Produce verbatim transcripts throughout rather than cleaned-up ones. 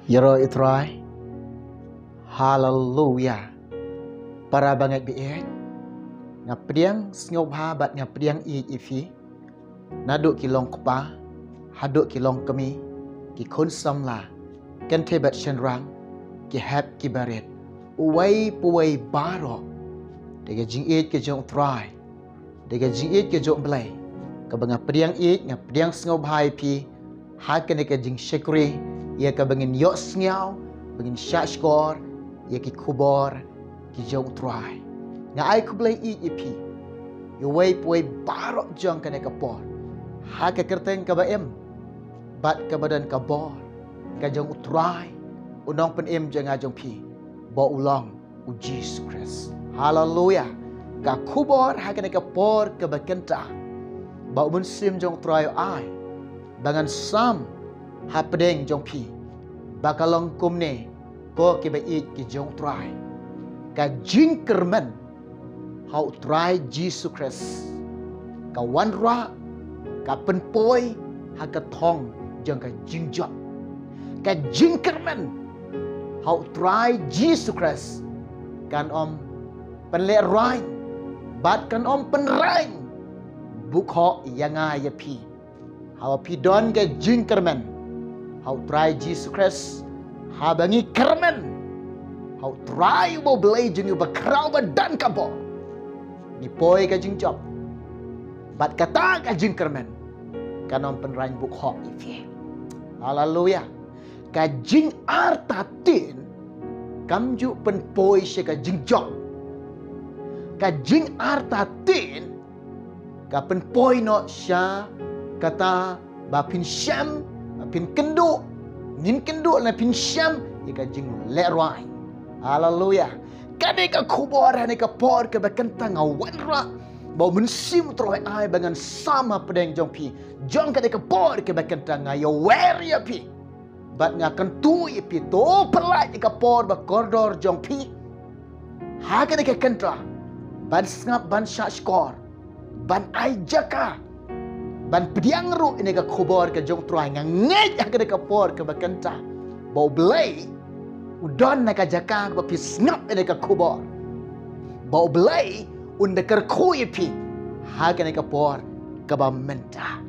Ïaroh ïa u Trai. Haleluya. Para bangeit baieit, nga pdiang sngewbha bad nga pdiang ïeit ïa phi, naduh ki long kpa haduh ki long kmie, ki khun samla, kynthei bad shynrang, ki hep ki barit, uwei pa uwei baroh. Da ka jingïeit ka jong u Trai, da ka jingïeit ka jong u Blei, kaba nga pdiang ïeit, nga pdiang sngewbha ïa phi ha kane ka jingshakri, ïa kaba ngin ïohsngew, ba ngin shahshkor ïa ki khubor ki jong u Trai. Nga ai khublei ïeit ïa phi, ïa uwei pa uwei baroh jong kane ka por, ha ka kyrteng kaba im bad kaba don ka bor ka jong u Trai, u Nongpynim jong nga jong phi, ba u long u Jisu Khrist. Haleluya. Ka khubor ha kane ka por kaba kynta, ba u Mynsiem jong u Trai u ai ba ngan sam hapdeng jong phi, ba ka long kumne, ko kiba ïeit ki jong u Trai: Ka jingkyrmen ha u Trai Jisu Khrist ka wanrah, ka pynpoi ha ka thong jong ka jingjop. Ka jingkyrmen ha u Trai Jisu Khrist kan ym pynlehraiñ bad kan ym pynraiñ bukhoh ïa nga ïa phi. Haba phi don ka jingkyrmen ha u Trai Jisu Khrist, haba ngi kyrmen ha u Trai uba U Blei jong ngi uba khraw ba don ka bor, ngi poi ka jingjop, bad kata ka jingkyrmen kan ym pynraiñ bukhoh ïa phi. Haleluya. Ka jingartatien kam ju pynpoi sha ka jingjop. Ka jingartatien ka pynpoi noh sha kata ba phin shem, ba phin kynduh, ngin kynduh lane phin shem ïa ka jinglehraiñ. Haleluya. Kane ka khubor ha kane ka por kaba kynta nga wanrah, ba u Mynsiem u Trai u ai ba ngan sam hapdeng jong phi. Jong kane ka por kaba kynta nga ïawer ïa phi bad nga kyntu ïa phi, to pyllait ïa ka por ba kordor jong phi ha kane ka kynta, ban sngap, ban shahshkor, ban ai jaka, ban pdiang ruh ïa kane ka khubor ka jong u Trai. Nga ngeit ha kane ka por kaba kynta ba U Blei u don ha ka jaka ba phi sngap ïa kane ka khubor, ba U Blei un da kyrkhu ïa phi ha kane ka por kaba mynta.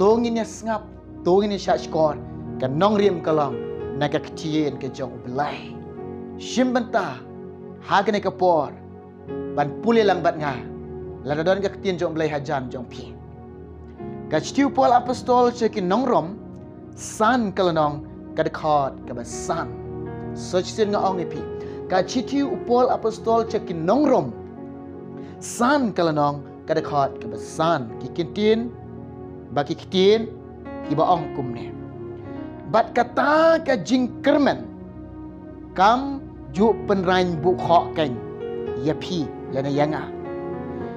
To ngin ïa sngap, to ngin ïa shahshkor. Ka nongrim ka long na ka ktien ka jong U Blei. Shim bynta ha kane ka por ban pule lang bad nga, lada don ka ktien jong U Blei hajan jong phi. Ka shithi u Paul Apostol sha ki nong Rom, san ka lynnong, ka dkhot kaba san. Sa shisien nga ong ïa phi, ka shithi u Paul Apostol sha ki nong Rom, san ka lynnong, ka dkhot kaba san. Ki kyntien, ba ki ktien kiba ong kumne: Bad kata ka jingkyrmen kam ju pynraiñ bukhoh keiñ ïa phi lane ïa nga.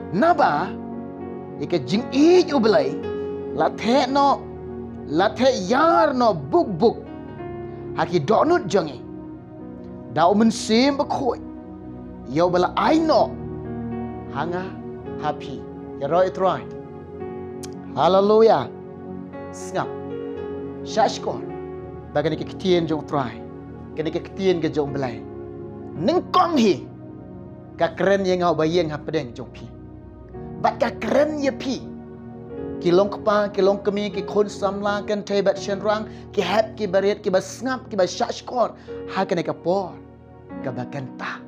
Naba ïa ka jingïeit U Blei la theh noh, la theh ïar noh buk buk ha ki dohnud jong ngi da u Mynsiem Bakhuid, ïa uba la ai noh ha nga, ha phi. Ïaroh ïa u Trai. Haleluya. Sngap. Shahshkor ba kane ka ktien jong u Trai, kane ka ktien ka jong U Blei, nyngkong hi ka kren ïa nga uba ïeng hapdeng jong phi. Bad ka kren ïa phi, ki long kpa, ki long kmie, ki khun samla, kynthei bad shynrang, ki hep, ki barit, kiba sngap, kiba shahshkor ha kane ka por kaba kynta.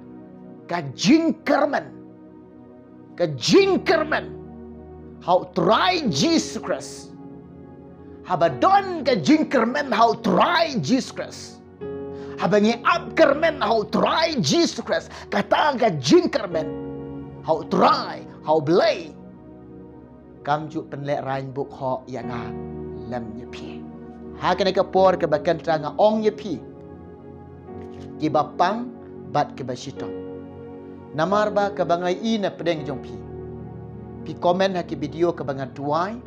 Ka jingkyrmen, ka jingkyrmen ha u Trai Jisu Khrist. Haba don ka jingkyrmen ha u Trai Jisu Khrist, haba ngi ap kyrmen ha u Trai Jisu Khrist, kata ka jingkyrmen ha u Trai, ha U Blei, kam ju pynlehraiñ bukhoh ïa nga lem ïa phi. Ha kane ka por kaba kynta nga ong ïa phi, kiba pang bad kiba shitom. Namar ba kaba nga ïohi na pdeng jong phi, phi comment ha ki video kaba nga duwai,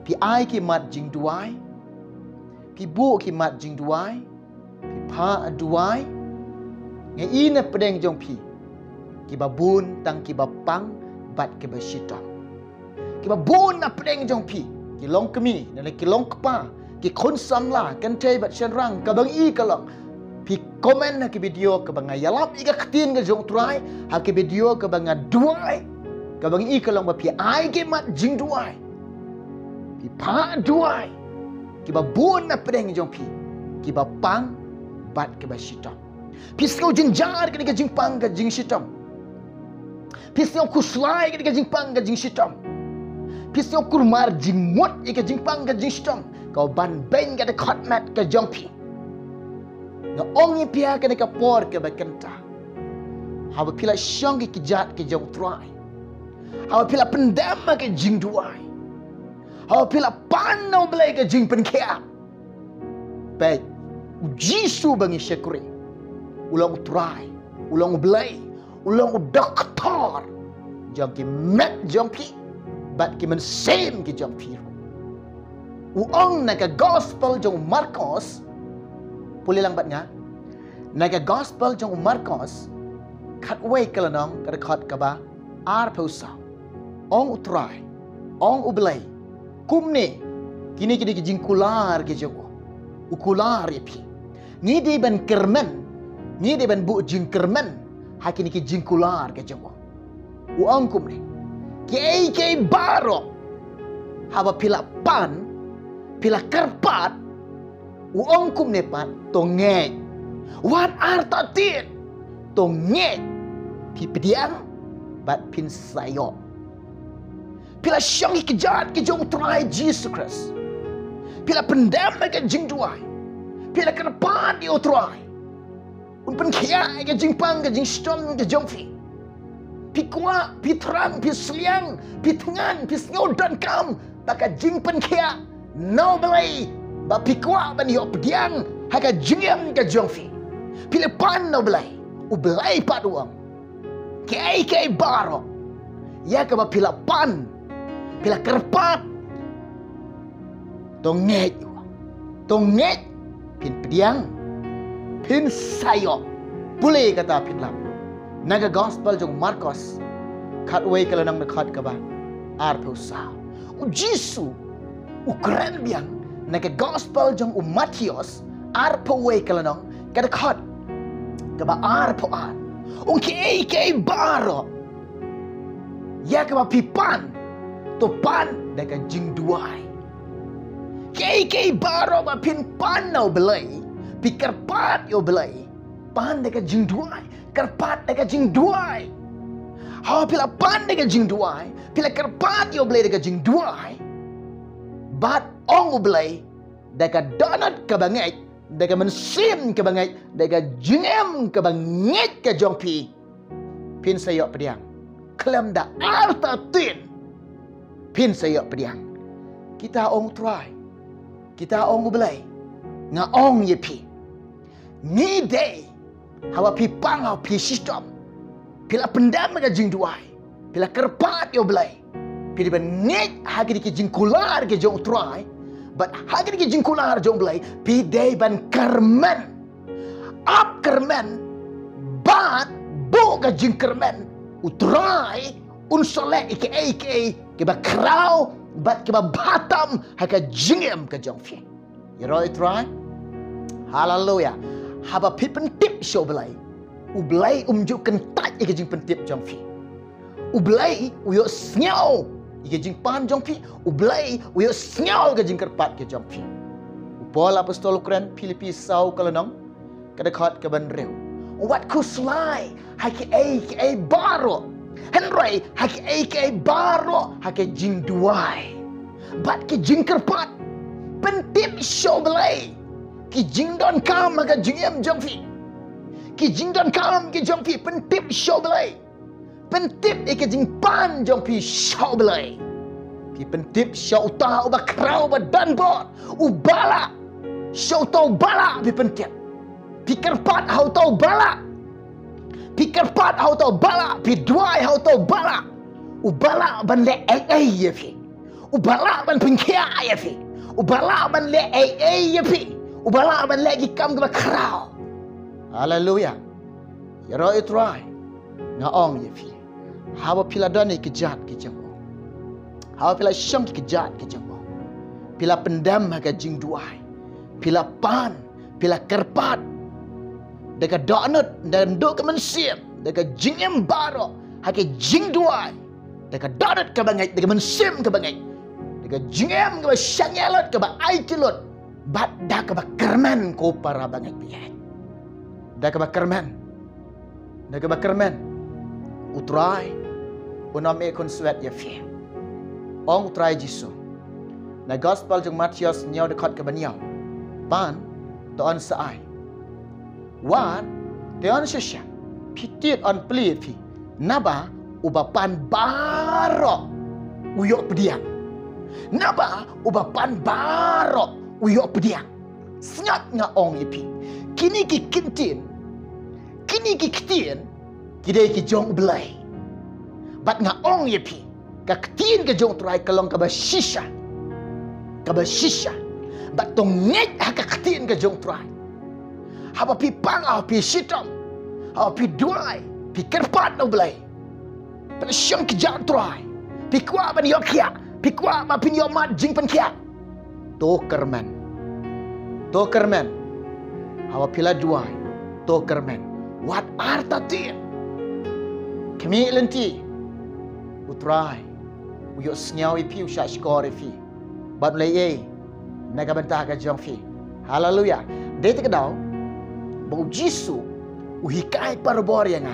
phi ai ki mat jingduwai, phi buh ki mat jingduwai, phi phah duwai. Nga ïohi na pdeng jong phi, kiba bun tang kiba pang bad kiba shitom. Kiba bun na pdeng jong phi, ki long kmie ne ki long kpa, Ki khun samla, kynthei bad shynrang, kaba ngi i ka long, phi comment ha ki video kaba nga ïalap ïa ka ktien ka jong U Trai, ha ki video kaba nga duwai, kaba ngi i ka long ba phi ai ki mat jingduwai. Phi phah duwai, kiba bun na pdeng jong phi, kiba pang bad kiba shitom. Phi sngew jynjar ïa ka jingpang ka jingshitom. Phi sngew khuslai ïa ka jingpang ka jingshitom. Phi sngew kulmar jingmut ïa ka jingpang ka jingshitom. Ka ban beiñ ka dkhot met ka jong phi. Nga ong ïa phi ha kane ka por kaba kynta, haba phi la shong ki kjat ki jong U Trai, haba phi la pyndem ha ka jingduwai, haba phi la pan na U Blei ka jingpynkhiah, peit, U Jisu ba ngi shakri, u long U Trai, u long U Blei, u long u doktor jong ki met jong phi bad ki mynsiem ki jong phi. U ong na ka gospel jong u Markos, pule lang bad nga, na ka gospel jong u Markos, khatwei ka lynnong, ka dkhot kaba arphew saw. Ong U Trai, ong U Blei, kumne, kine ki dei ki jingkular ki jong u, u kular ïa phi. Ngi dei ban kyrmen, ngi dei ban buh jingkyrmen ha kine ki jingkular ki jong u. U ong kumne, kiei kiei baroh, haba phi la pan, phi la kyrpad, u ong kumne pat, to ngeit. Wat artatien, to ngeit. Phi pdiang bad phin sa ïoh. Phi la shong ki kjat ki jong U Trai Jisu Khrist, phi la pyndem ha ka jingduwai, phi la kyrpad ïa U Trai, un pynkhiah ïa ka jingpang ka jingshitom ka jong phi. Phi kwah, phi thrang, phi sliang, phi thngan, phi sngew donkam ba ka jingpynkhiah na U Blei, ba phi kwah ban ïoh pdiang ha ka jingim ka jong phi. Phi la pan na U Blei, U Blei pat u ong, kiei kiei baroh ïa kaba phi la pan, phi la kyrpad, to ngeit, to ngeit, phin pdiang, phin sa ïoh. Pule kata phin lap na ka gospel jong u Markos, khatwei ka lynnong, dkhot kaba arphew saw. U Jisu u kren biang na ka gospel jong u Mathaios, arphew wei ka lynnong, ka dkhot kaba arphew ar. U ong, kiei kiei baroh ïa kaba phi pan, to pan da ka jingduwai. Kiei kiei baroh ba phin pan na U Blei, phi kyrpad ïa U Blei, pan da ka jingduwai, kyrpad da ka jingduwai. Haba phi la pan da ka jingduwai, phi la kyrpad ïa U Blei da ka jingduwai, bad ong U Blei, da ka dohnud kaba ngeit, da ka mynsiem kaba ngeit, da ka jingim kaba ngeit ka jong phi, phin sa ïoh pdiang. Khlem da artatien, phin sa ïoh pdiang. Kita ong U Trai, kita ong U Blei, nga ong ïa phi, ngi dei, haba phi pang, haba phi shitom, phi la pyndem ha ka jingduwai, phi la kyrpad ïa U Blei, phi dei ban ngeit ha kine ki jingkular ki jong U Trai, bad ha kine ki jingkular jong U Blei phi dei ban kyrmen. Ap kyrmen, bad buh ka jingkyrmen, U Trai un sa leh ïa kiei kiei kiba khraw bad kiba bha tam ha ka jingim ka jong phi. Ïaroh ïa U Trai. Haleluya. Haba phi pyntip sha U Blei, U Blei um ju kyntait ïa ka jingpyntip jong phi. U Blei u ïohsngew ïa ka jingpan jong phi. U Blei u ïohsngew ïa ka jingkyrpad ka jong phi. U Paul apostol u kren, Philippi saw ka lynnong, ka dkhot kaba hynriew. Wat khuslai ha kiei kiei baroh, hynrei ha kiei kiei baroh ha ka jingduwai bad ka jingkyrpad, pyntip sha U Blei ki jingdonkam ha ka jingim jong phi. Ki jingdonkam ki jong phi, pyntip sha U Blei. Pyntip ïa ka jingpan jong phi sha U Blei. Phi pyntip sha uta uba khraw, uba don bor, uba lah. Sha uta uba lah phi pyntip. Phi kyrpad ha uta uba lah. Phi kyrpad ha uta uba lah, phi duwai ha uta uba lah. Uba lah ban leh ei ei ïa phi. Uba lah ban pynkhiah ïa phi. Uba lah ban leh ei ei ïa phi. Uba lah ban leh ki kam kiba khraw. Haleluya. Ïaroh ïa U Trai. Nga ong ïa phi, haba phi la don ïa ki kjat ki jong u, haba phi la shong ki kjat ki jong u, Phi la pyndem ha ka jingduwai. Phi la pan, phi la kyrpad. Da ka dohnud, da ka duh ka mynsiem, da ka jingim baroh, ha ka jingduwai. Da ka dohnud kaba ngeit, da ka mynsiem kaba ngeit. Da ka jingim kaba shaniah lut, kaba aiti lut. Bad da kaba kyrmen, ko para bangeit baieit. Da kaba kyrmen. Da kaba kyrmen. U Trai un ym ïeh khunswet ïa phi. Ong u Trai Jisu na gospel jong Mathaios hynñiew dkhot kaba hynñiew. Pan, to yn sa ai. Wat, to yn shisha. Phi tied, yn plie ïa phi. Naba uba pan baroh u ïoh pdiang. Naba uba pan baroh u ïoh pdiang. Sngap, nga ong ïa phi, kine ki ktien, kine ki ktien ki dei ki jong U Blei. Bad nga ong ïa phi, ka ktien ka jong U Trai ka long kaba shisha. Kaba shisha. Bad to ngeit ha ka ktien ka jong U Trai. Haba phi pan, haba phi shitom, haba phi duwai, phi kyrpad na U Blei, pynshong kjat U Trai, phi kwah ban ïoh khiah, phi kwah ba phin ïoh mad jingpynkhiah. To kyrmen. To kyrmen. Haba phi la duwai, to kyrmen. Wat artatien. Khmih lynti. U Trai u ïohsngew ïa phi, u shahshkor ïa phi. Bad u leh ei na ka bynta ka jong phi. Haleluya. Dei te ka daw ba U Jisu u hikai parabor ïa nga,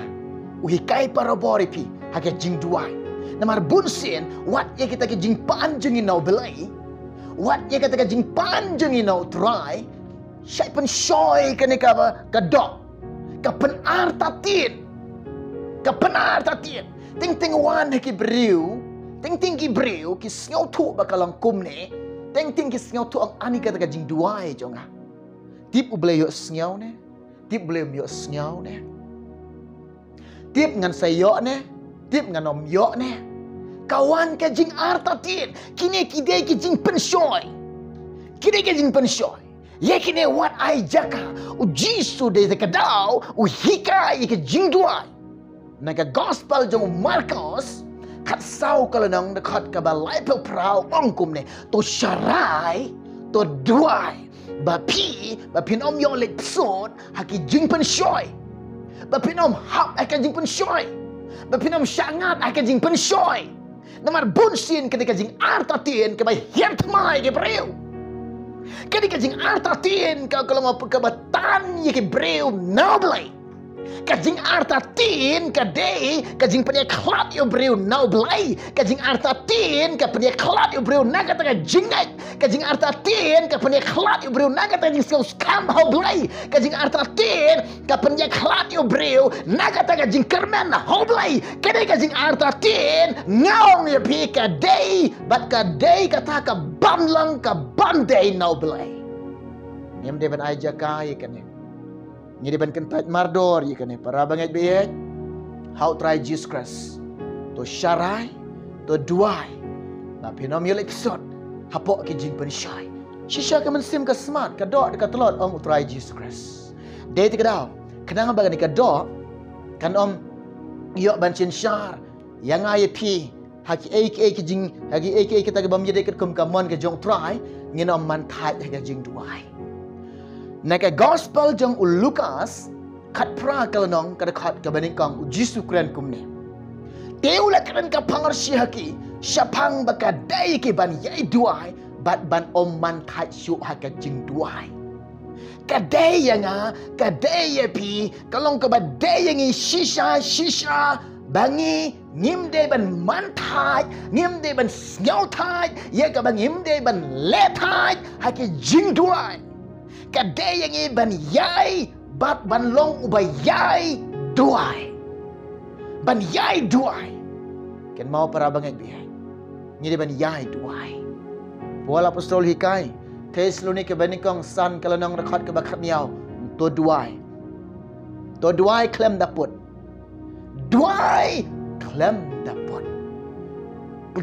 u hikai parabor ïa phi ha ka jingduwai. Namar bunsien, wat ïa kita ki jingpan jong ngi na U Blei, wat ïa kita ki jingpan jong ngi na U Trai, shait pynshoi kane kaba ka doh, ka pynartatien, ka pynartatien. Teng teng wan ha ki briew, teng teng ki briew ki sngewthuh ba ka long kumne. Teng teng ki sngewthuh, ong, ani kata ka jingduwai jong nga, tip U Blei ïohsngew ne, tip U Blei um ïohsngew ne, tip ngan sa ïoh ne, tip ngan ym ïoh ne. Ka wan ka jingartatien. Kine ki dei ki jingpynshoi. Ki dei ki jingpynshoi. Ïa kine wat ai jaka. U Jisu dei te ka daw u hikai ïa ka jingduwai. Na ka gospel jong u Markos, khatsaw ka lynnong, dkhot kaba laiphew phra, ong kumne, to sharai, to duwai, ba phi, ba phin ym ïoh leit bsut ha ki jingpynshoi. Ba phin ym hap ha ki jingpynshoi. Ba phin ym shah ngat ha ki jingpynshoi. Namar bunsien ka dei ka jingartatien kaba hiar thma ïa ki briew. Ka dei ka jingartatien ka, ka long kaba tan ïa ki briew na U Blei. Ka jingartatien ka dei ka jingpynïakhlad ïa u briew na U Blei. Ka jingartatien ka pynïakhlad ïa u briew na kata ka jingngeit. Ka jingartatien ka pynïakhlad ïa u briew na kata ka jingsngewskhem ha U Blei. Ka jingartatien ka pynïakhlad ïa u briew na kata ka jingkyrmen ha U Blei. Ka dei ka jingartatien, nga ong ïa phi, ka dei bad ka dei kata ka bym long, ka bym dei na U Blei. Ngim dei ban ai jaka ïa kane. Ngi dei ban kyntait mardor ïa kane, para bangeit baieit ha U Trai Jisu Khrist. To sharai, to duwai, ba phin ym ïoh leit bsut hapoh ki jingpynshoi. Shisha ka mynsiem ka smat, ka doh da ka tlot, ong U Trai Jisu Khrist. Dei te ka daw, khnang ba kane ka doh kan ym ïoh ban synshar ïa nga ïa phi ha kiei kiei ki jing, ha kiei kiei kita ki bym ïadei katkum ka mon ka jong U Trai, ngin ym man thait ha ka jingduwai. Na ka gospel jong u Lukas, khatphra ka lynnong, ka dkhot kaba nyngkong, U Jisu u kren kumne. Te u la kren ka pharshi ha ki, shaphang ba ka dei ki ban ïai duwai bad ban ym man thait shuh ha ka jingduwai. Ka dei ïa nga, ka dei ïa phi, ka long kaba dei ïa ngi shisha shisha ba ngi ngim dei ban man thait, ngim dei ban sngew thait ïa kaba ngim dei ban leh thait ha ki jingduwai. Ka dei ïa ngi ban ïai bad ban long uba ïai duwai. Ban ïai duwai. Kynmaw para bangeit baieit, ngi dei ban ïai duwai. Paul Apostol hikai, Thessalonika banyngkong san ka lynnong, dkhot kaba khathynñiew, to duwai. To duwai khlem da put. Duwai khlem da put.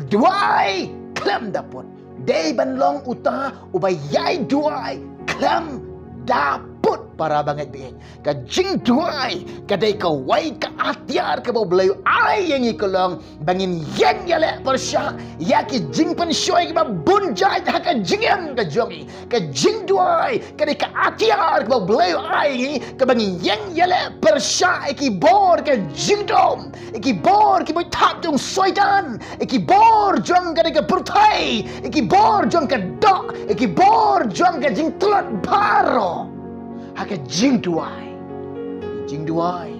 Duwai khlem da put. Dei ban long uta uba ïai duwai khlem da put. Para bangeit baieit, ka jingduwai ka dei kawei ka atiar kaba U Blei u ai ïa ngi ka long ba ngin ïeng ïaleh pyrshah ïa ki jingpynshoi kiba bun jait ha ka jingim ka jong ngi. Ka jingduwai ka dei ka atiar kaba U Blei u ai ïa ngi kaba ngin ïeng ïaleh pyrshah ïa ki bor ka jingdum, ïa ki bor ki buit thap jong Soitan, ïa ki bor jong ka dei ka pyrthei, ïa ki bor jong ka doh, ïa ki bor jong ka jingtlot baroh. Ha ka jingduwai, jingduwai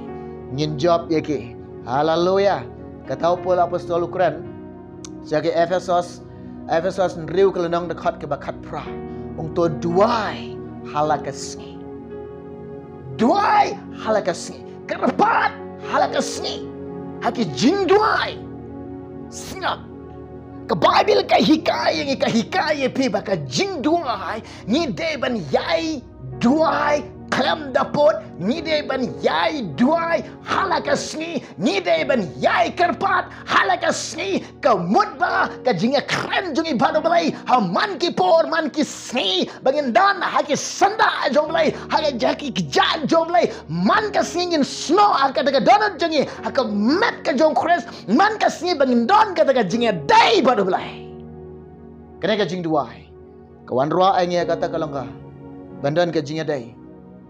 ngin jop ïa ki. Haleluya. Kata u Paul apostol u kren sha ki Ephesos, Ephesos hynriew ka lynnong dkhot kaba khatphra. Ong to duwai ha la ka sngi. Duwai ha la ka sngi. Kyrpad ha la ka sngi. Ha ki jingduwai. Sngap. Ka Baibl ka hikai ïa ngi, ka hikai ïa phi ba ka jingduwai ngi dei ban ïai duwai khlem da pud, ngi dei ban ïai duwai ha la ka sngi, ngi dei ban ïai kyrpad ha la ka sngi. Ka mut ba ka jingïakren jong ngi bad U Blei ha man ki por man ki sngi ba ngin don ha ki syndah jong U Blei, ha ka jaka kjat jong U Blei, man ka sngi ngin snoh ha kata ka dohnud jong ngi, ha ka met ka jong U Khrist, man ka sngi ba ngin don kata ka jingïadei bad U Blei. Kane ka jingduwai ka wanrah ïa ngi ha kata ka lyngkha ban don ka jingïadei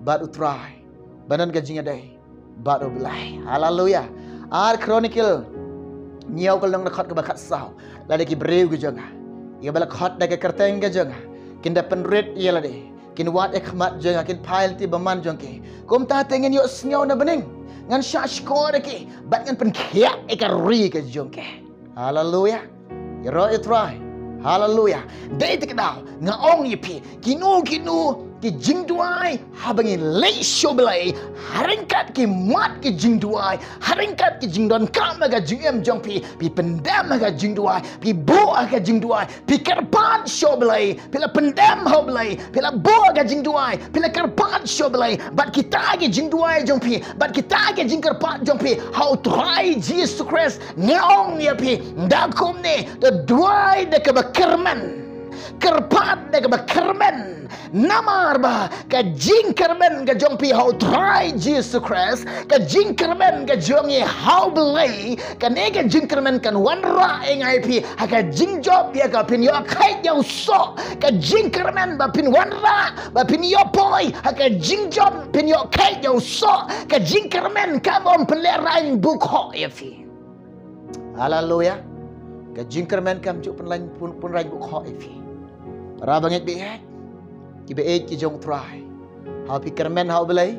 bad U Trai, ban don ka jingïadei bad U Blei. Haleluya. Ar Chronicle hynñiew ka lynnong dkhot kaba khatsaw. Lada ki briew ki jong nga, ïa ba la khot da ka kyrteng ka jong nga, kin da pynrit ïa lade, kin wad ïa ka khmat jong nga, kin phai lynti bymman jong ki, kumta te ngan ïohsngew na bneng, ngan shahshkor ïa ki bad ngan pynkhiah ïa ka ri ka jong ki. Haleluya. Ïaroh ïa U Trai. Haleluya. Dei te ka daw nga ong ïa phi, kino kino ki jingduwai haba ngi leit sha U Blei, ha ryngkat ki mat ki jingduwai, ha ryngkat ki jingdonkam ha ka jingim jong phi, phi pyndem ha ka jingduwai, phi buh ha ka jingduwai, phi kyrpad sha U Blei, phi la pyndem ha U Blei, phi la buh ha ka jingduwai, phi la kyrpad sha U Blei bad kita ki jingduwai jong phi, bad kita ki jingkyrpad jong phi ha U Trai Jisu Khrist. Nga ong ïa phi, da kumne, to duwai da kaba kyrmen, kyrpad da kaba kyrmen. Namar ba ka jingkyrmen ka jong phi ha U Trai Jisu Khrist, ka jingkyrmen ka jong ngi ha U Blei, kane ka jingkyrmen kan wanrah ïa nga ïa phi ha ka jingjop ïa ka, phin ïoh kheit ïa u soh. Ka jingkyrmen ba phin wanrah, ba phin ïoh poi ha ka jingjop, phin ïoh kheit ïa u soh. Ka jingkyrmen kam ym pynlehraiñ bukhoh ïa phi. Haleluya. Ka jingkyrmen kam ju pynlaiñ, pyn, pynraiñ bukhoh ïa phi. Para bangeit baieit, kiba ïeit ki jong U Trai, haba phi kyrmen ha U Blei,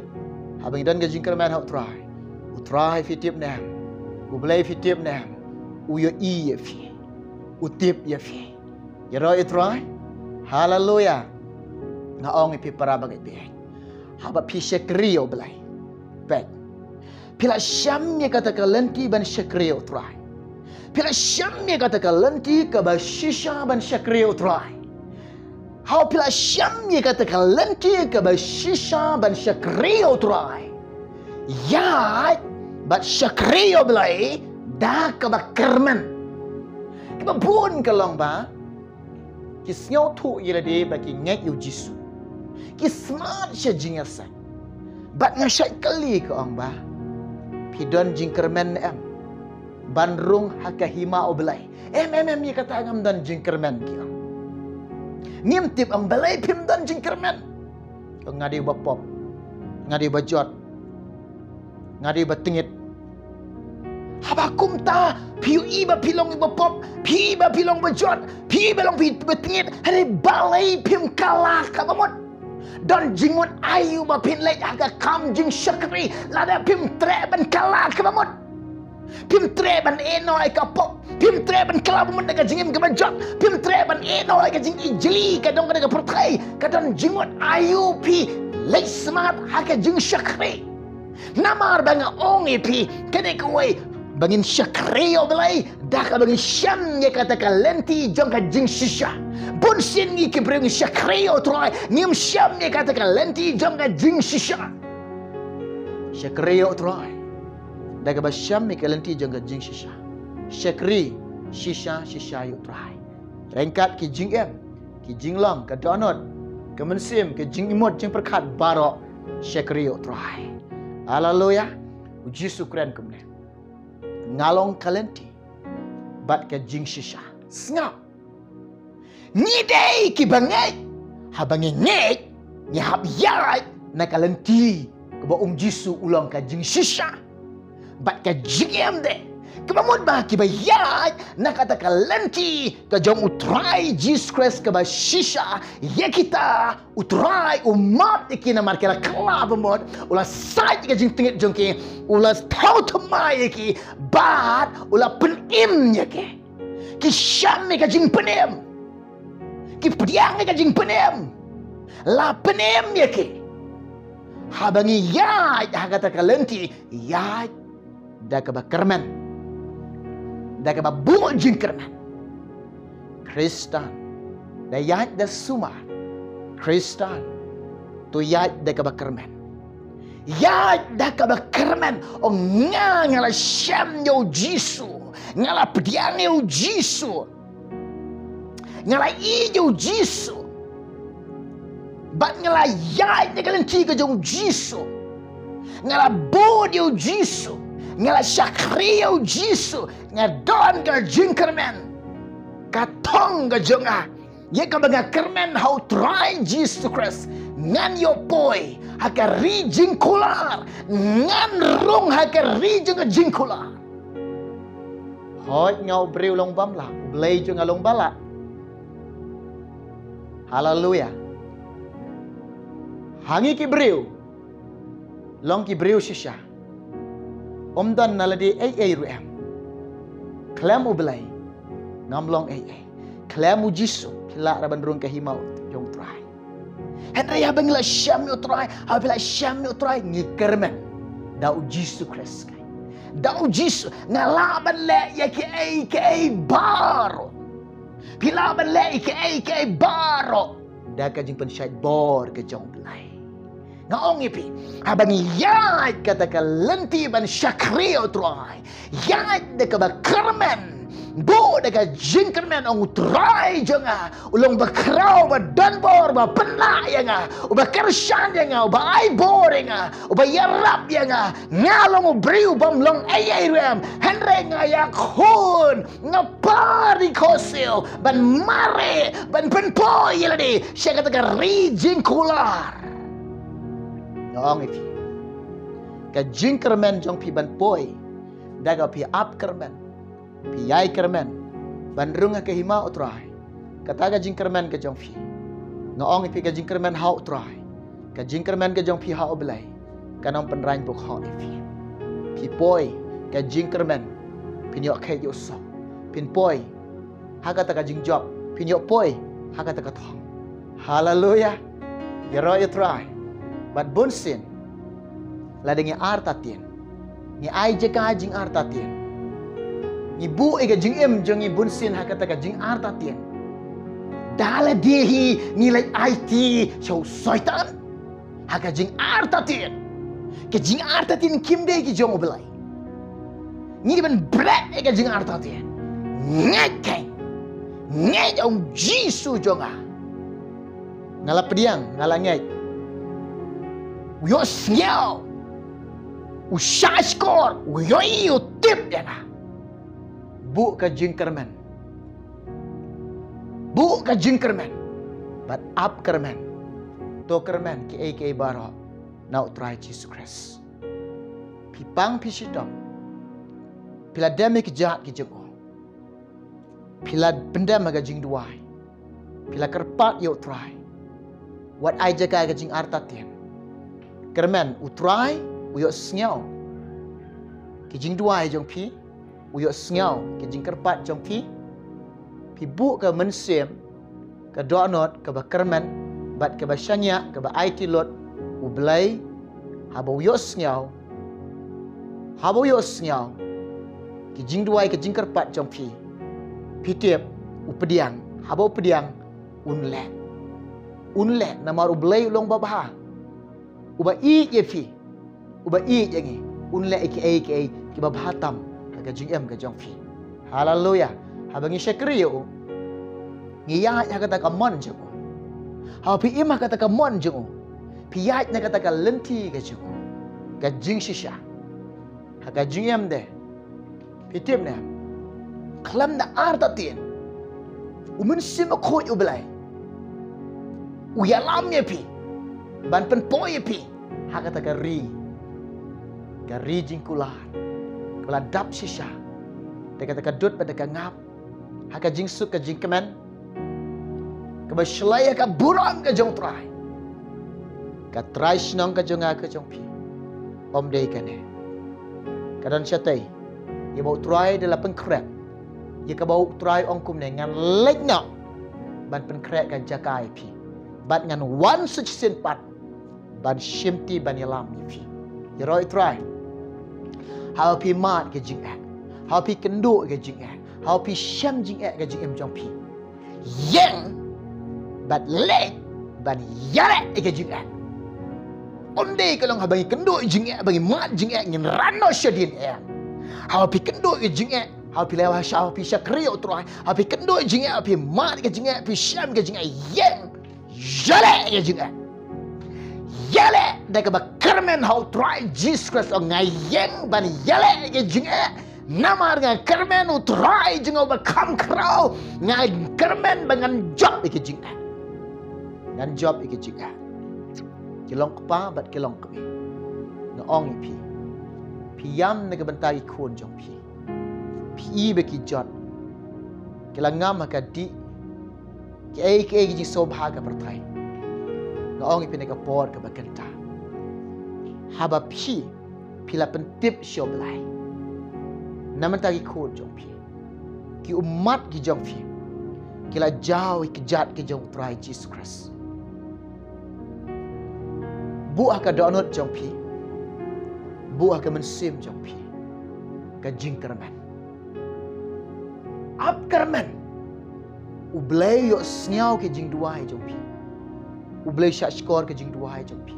haba ngi don ka jingkyrmen ha U Trai, U Trai phi tip ne em, U Blei phi tip ne em, u ïohi ïa phi, u tip ïa phi. Ïaroh ïa U Trai. Haleluya. Nga ong ïa phi para bangeit baieit, haba phi shakri ïa U Blei, peit, phi la shem ïa kata ka lynti ban shakri ïa U Trai. Phi la shem ïa kata ka lynti kaba shisha ban shakri ïa U Trai. Haba phi la shem ïa kata ka lynti kaba shisha ban shakri ïa U Trai, ïaid bad shakri ïa U Blei da kaba kyrmen. Kaba bun ka long ba ki sngewthuh ïa lade ba ki ngeit ïa U Jisu, ki smat sha jingïaseng. Bad nga shait kylli, ka ong ba, phi don jingkyrmen ne em ban rung ha ka hima U Blei? Em, em, em, ïa kata ngam don jingkyrmen, ki ong. Ngim tip, ong, balei phim don jingkyrmen. Ka ong, nga dei uba pop, nga dei uba jot, nga dei uba tngit. Haba kumta phi ïohi ba phi long uba pop, phi ïohi ba phi long uba jot, phi ïohi ba long phi uba tngit, hynrei balei phim kylla kaba mut? Don jingmut aïu ba phin leit ha ka kam jingshakri lada phim treh ban kylla kaba mut? Phim treh ban ïehnoh ïa ka pop, phim treh ban kylla bamut na ka jingim kaba jot, phim treh ban ïehnoh ïa ka jingijli ka dong ka da ka pyrthei. Ka don jingmut aïu phi leit smat ha ka jingshakri? Namar ba nga ong ïa phi, kane kawei, ba ngin shakri ïa U Blei da kaba ngin shem ïa kata ka lynti jong ka jingshisha. Bun sien ngi ki briew ngi shakri ïa U Trai, ngim shem ïa kata ka lynti jong ka jingshisha. Shakri ïa U Trai da kaba shem ïa ka lynti jong ka jingshisha. Shakri shisha shisha ïa U Trai ryngkat ki jingim, ki jinglong, ka dohnud, ka mynsiem, ka jingimut jingpyrkhat baroh. Shakri ïa u Trai. Haleluya. U Jisu u kren kumne, nga long ka lynti bad ka jingshisha. Sngap. Ngi dei kiba ngeit. Haba ngi ngeit, ngi hap ïaid na ka lynti kaba u Jisu u long ka jingshisha bad ka jingim de. Kaba mut ba kiba ïaid na kata ka lynti ka jong u Trai Jisu Khrist kaba shisha, ïa kita u Trai u map ïa ki namar ki la kylla ba mut, u la sait ïa ka jingtngit jong ki, u la thaw thymmai ïa ki, bad u la pynim ïa ki. Ki shem ïa ka jingpynim. Ki pdiang ïa ka jingpynim. La pynim ïa ki. Haba ngi ïaid ha kata ka lynti, ïaid da kaba kyrmen, da kaba buh jingkyrmen. Khristan, da ïaid da sumar. Khristan, to ïaid da kaba kyrmen. Ïaid da kaba kyrmen. O nga, nga la shem ïa u Jisu. Nga la pdiang ïa u Jisu. Nga la ïeit ïa u Jisu. Bad nga la ïaid na ka lynti ka jong u Jisu. Nga la bud ïa u Jisu. Nga la shakri ïa u Jisu. Nga don ka jingkyrmen. Ka thong ka jong nga, ïa kaba nga kyrmen ha u Trai Jisu Khrist, ngan ïoh poi ha ka ri jingkular. Ngan rung ha ka ri jong ka jingkular. Hooid, nga u briew long bym lah, u Blei jong nga long ba lah. Haleluya. Ha ngi ki briew, long ki briew shisha. Ym don na lade ei ei ruh em. Khlem u Blei, ngam long ei ei. Khlem u Jisu, phi lah ruh ban rung ka hima jong u Trai. Hynrei haba ngi la shem ïa u Trai, haba phi la shem ïa u Trai, ngi kyrmen da u Jisu Khrist. Da u Jisu, nga lah ban leh ïa kiei kiei baroh. Phi lah ban leh ïa kiei kiei baroh da ka jingpynshait bor ka jong u Blei. Nga ong ïa phi, haba ngi ïaid kata ka lynti ban shakri ïa u Trai, ïaid da kaba kyrmen, buh da ka jingkyrmen, ong u Trai jong nga u long ba khraw, ba don bor, ba pynlah ïa nga, uba kyrshan ïa nga, uba ai bor ïa nga, uba ïarap ïa nga. Nga long u briew bym long ei ei ruh em, hynrei nga ïakhun, nga par ïa ka khohsiew ban mareh, ban pynpoi ïa lade sha kata ka ri jingkular. Nga ong ïa phi, ka jingkyrmen jong phi ban poi, da kaba phi ap kyrmen, phi ïai kyrmen ban rung ha ka hima u Trai, kata ka jingkyrmen ka jong phi, nga ong ïa phi, ka jingkyrmen ha u Trai, ka jingkyrmen ka jong phi ha u Blei, kan ym pynrang bok hok ïa phi. Phi poi ka jingkyrmen, phin ïoh kheit ïa u soh. Phin poi ha kata ka jingjop, phin ïoh poi ha kata ka thong. Haleluya. Ïaroh ïa u Trai. Bad bunsien, lada ngi artatien, ngi ai jaka jingartatien, ngi buh ïa ka jingim jong ngi bunsien ha kata ka jingartatien, da lade hi ngi leit aiti sha u Soitan ha ka jingartatien. Ka jingartatien kim dei ki jong u Blei. Ngi dei ban bret ïa ka jingartatien. Ngeit kein, ngeit ong Jisu jong nga, nga la pdiang, nga la ngeit. U ïohsngew, u shahshkor, u ïohi, u tip ïa nga. Buh ka jingkyrmen, buh ka jingkyrmen, bad ap kyrmen. To kyrmen kiei kiei baroh na u Trai Jisu Khrist. Phi pang phi shitom, phi la dem ïa ki jait ki jong u, phi la pyndem ha ka jingduwai, phi la kyrpad ïa u Trai, wat ai jaka ïa ka jingartatien. Kyrmen, u Trai u ïohsngew ki jingduwai jong phi, u ïohsngew ki jingkyrpad jong phi. Phi buh ka mynsiem, ka dohnud kaba kyrmen bad kaba shaniah, kaba aiti lut. U Blei, haba u ïohsngew, haba u ïohsngew ki jingduwai, ki jingkyrpad jong phi, phi tip, u pdiang. Haba u pdiang, un leh. Un leh, namar u Blei u long babha, uba ïeit ïa phi, uba ïeit ïa ngi. Un leh ïa kiei kiei kiba bha tam ha ka jingim ka jong phi. Haleluya. Haba ngi shakri ïa u, ngi ïaid ha kata ka mon jong u. Haba phi im ha kata ka mon jong u, Phi ïaid na kata ka lynti ka jong u, ka jingshisha. Ha ka jingim de, phi tip ne, khlem da artatien, u Mynsiem Bakhuid U Blei u ïalam ïa phi ban pynpoi ïa phi ha kata ka ri, ka ri jingkular kaba la dap shisha da kata ka dud bad da ka ngap, ha ka jingsuk ka jingkmen, kaba shlei ha ka burom ka jong U Trai. Ka trai shnong ka jong nga ka jong phi, ym dei kane. Ka don shatei ïa ba U Trai da la pynkhreh, ïa kaba U Trai ong kumne, ngan leit noh ban pynkhreh ka jaka ïa phi, bad ngan wan sa shisien pat ban shimti, ban ïalam ïa phi. Ïaroh U Trai, haba phi mad ka jingeh, haba phi kynduh ka jingeh, haba phi shem jingeh ka jingim jong phi, ïeng bad leit ban ïaleh ïa ka jingeh. Ym dei ka long haba ngi kynduh jingeh, ba ngi mad jingeh, ngin ran noh shadien, em. Haba phi kynduh ïa jingeh, haba phi leh, haba phi shakri ïa U Trai, haba phi kynduh jingeh, haba phi mad ka jingeh, phi shem ka jingeh, ïeng, ïaleh ïa ka jingeh. Ïaleh da kaba kyrmen, ha U Trai Jisu Khrist, ong nga ïeng ban ïaleh ïa ka jingeh. Namar nga kyrmen, U Trai jong nga uba kham khraw, nga kyrmen ba ngan jop ïa ka jingeh. Ngan jop ïa ka jingeh. Ki long kpa bad ki long kmie, nga ong ïa phi, phi ïam na ka bynta ki khun jong phi. Phi i ba ki jot, ki la ngam ha ka dih, kiei kiei ki jingsngewbha ka pyrthei. Nga ong ïa phi na ka por kaba kynta, haba phi, phi la pyntip sha U Blei na ka bynta ki khun jong phi, ki ummat ki jong phi, ki la jaw ïa ki kjat ki jong U Trai Jisu Khrist. Buh ha ka dohnud jong phi, buh ha ka mynsiem jong phi ka jingkyrmen. Ap kyrmen. U Blei u ïohsngew ki jingduwai jong phi. U Blei u shahshkor ki jingduwai jong phi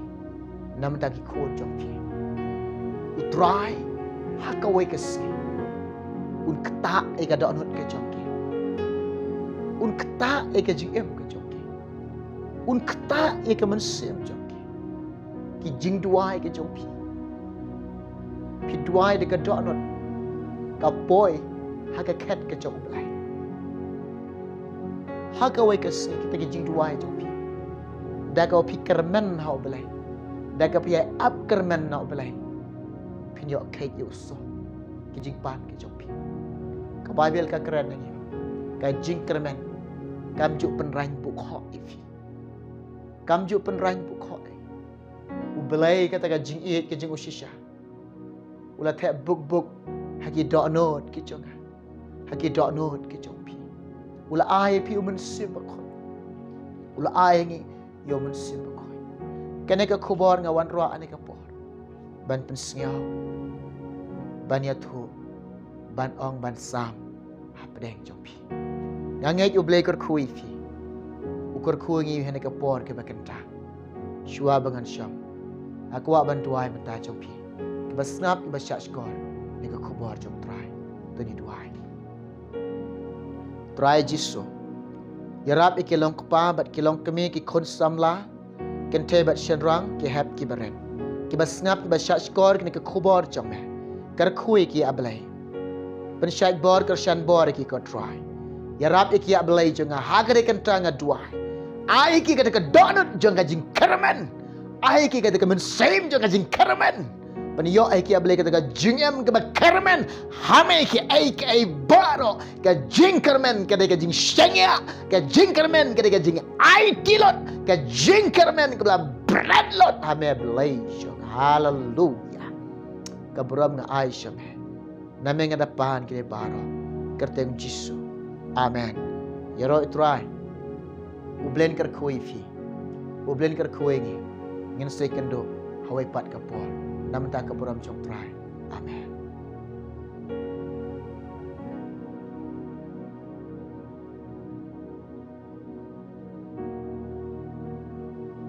na ka bynta ki khun jong phi. U Trai ha kawei ka sngi un ktah ïa ka dohnud ka jong ki. Un ktah ïa ka jingim ka jong ki. Un ktah ïa ka mynsiem jong ki. Ki jingduwai ki jong phi, phi duwai da ka dohnud, ka poi ha ka khet ka jong U Blei. Ha kawei ka sngi kita ki jingduwai jong phi, da kaba phi kyrmen ha U Blei, da kaba phi ap kyrmen ha U Blei, phin ïoh kheit ïa u suk ki jingpan ki jong phi. Ka Baibl ka kren ïa ngi, ka jingkyrmen kam ju pynrang buk hok ïa phi. Kam ju pynrang buk hok ïa phi. U Blei kata ka jingïeit ka jong u shisha u la thep buk buk ha ki dohnud ki jong nga, ha ki dohnud ki jong phi. U la ai ïa phi u Mynsiem Bakhuid. U la ai ïa ngi ïa u Mynsiem Bakhuid. Kane ka khubor nga wanrah ha kane ka por ban pynsngew, ban ïathuh, ban ong, ban sam hapdeng jong phi. Nga ngeit U Blei u kyrkhu ïa phi. U kyrkhu ïa ngi ha kane ka por kaba kynta. Shuwa ba ngan shong, nga kwah ban duwai mynta jong phi kiba sngap, kiba shahshkor ïa ka khubor jong U Trai. To ngin duwai. Trai Jisu, ïarap ïa ki long kpa bad ki long kmie, ki khun samla, kynthei bad shynrang, ki hep ki barit, kiba sngap, kiba shahshkor ïa kane ka khubor jong me. Kyrkhu ïa ki, A Blei. Pynshait bor, kyrshan bor ïa ki, ko Trai. Ïarap ïa ki, A Blei jong nga, ha kane ka kynta nga duwai. Ai ïa ki kata ka dohnud jong ka jingkyrmen. Ai ïa ki kata ka mynsiem jong ka jingkyrmen. Pynïoh ïa ki, A Blei, kata ka jingim kaba kyrmen ha me, kiei kiei baroh. Ka jingkyrmen ka dei ka jingshaniah, ka jingkyrmen ka dei ka jingaiti lut, ka jingkyrmen kaba la bret lut ha me, Blei jong nga. Haleluya. Ka burom nga ai sha me. Na me nga da pan kine baroh, kyrteng Jisu. Amen. Ïaroh ïa U Trai. U Blei un kyrkhu ïa phi. U Blei un kyrkhu ïa ngi. Ngin sa ïakynduh ha kawei pat ka por. Na ka bynta ka burom jong U Trai. Amen.